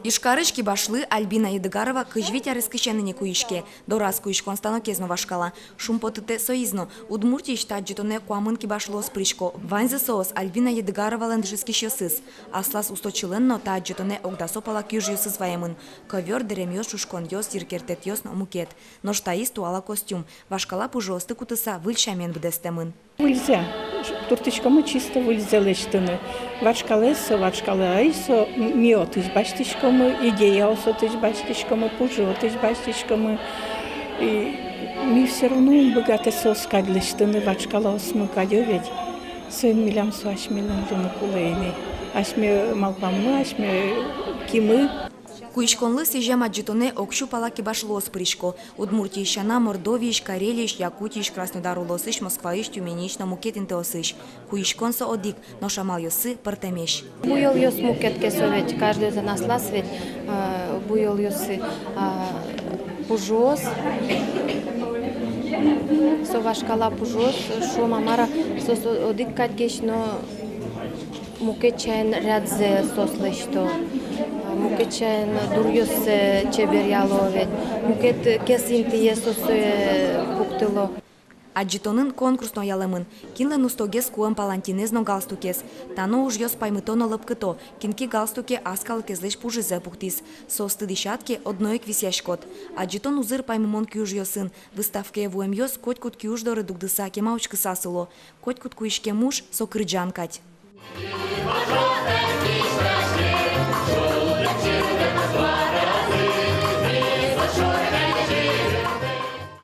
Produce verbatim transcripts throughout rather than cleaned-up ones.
Ижкарысь кибашлы Альбина Едыгарова кызь вить арескысен ини куиське. Дораз куиськон станокез но вашкала. Шумпотытэ соиз но, Удмуртиысь та адӟытонэ куамын кибашлыос пырисько. Ваньзы соос Альбина Едыгаровалэн дышетскисьёсыз. Аслаз усточилэн но та адӟытонэ огдасо пала киужъёсыз ваемын: ковёр, дэремъёс, шушконъёс, йыркертэтъёс но мукет. Нош таиз туала костюм. Вашкала пужыосты кутыса выль сямен быдэстэмын. Выльзэ. Туртӥськомы чисто выльзэ лэсьтыны. Вашкалаез со вашкала ай, со м-, ми отысь басьтӥськомы, идея со отысь басьтӥськомы, пужы отысь басьтӥськомы. И ми всё равно ум быгатэ соос кадь лэсьтыны, вашкалаосмы кадь ведь. Соин милям со асьмелэн луыны кулэ ини. Асьме малпаммы, асьме кимы. Куиськонлы сӥзем адӟытонэ ог сю пала кибашлыос пырисько. Удмуртиысь сяна, Мордовиысь, Карелиысь, Якутиысь, Краснодар улосысь, Москваысь, Тюменьысь но мукет интыосысь. Куиськон со одӥг, нош амалъёссы пӧртэмесь. Буёлъёс мукет ке, со ведь каждойзэн аслаз ведь, э, буёлъёссы, а, пужыос. Со вашкала пужыос, шуом-а, мар-а, соос одӥг кадьгес но мукет сямен рядзэ соос лэсьто, мукет сямен дуръёссэ чеберъяло ведь, мукет кес интые соос, э, пуктыло. Адӟытонын конкурс но ялэмын. Кинлэн устогес куэм палантинэз но галстукез. Та но ужъёс паймыто но лӧпкыто. Кин ке галстуке ас калыкезлэсь пужызэ пуктӥз. Соосты дӥсяд ке, одно ик висъяськод. Адӟытон узыр паймымон киужъёсын. Выставкае вуэмъёс котькуд киуж доры дугдыса, кема учкыса сыло. Котькуд куиськем уж — со кырӟан кадь.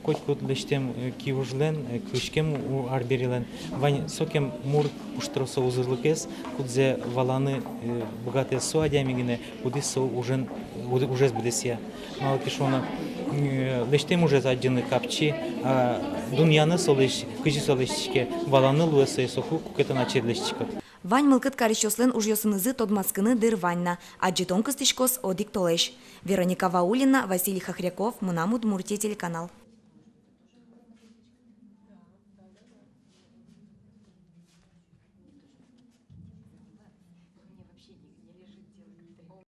Котькуд лэсьтэм, э, киужлэн, э, куиськем у-, арберилэн вань сокем мур пуштросо узырлыкез, кудзэ валаны, э, быгатэ со адями гинэ, кудӥз со ужен, уд-, ужез быдэсъя. Малы ке шуоно, э, лэсьтэм ужез адӟыны капчи, а дунъяны солэсь, кызьы со лэсьтӥське, валаны луэ сое соку, куке тон ачид лэсьтӥськод. Вань мылкыд карисьёслэн ужъёсынызы тодматскыны дыр вань на. Адӟытон кыстӥськоз одӥг толэзь. Вероника Ваулина, Василий Хохряков, «Мынам Удмуртие» телеканал.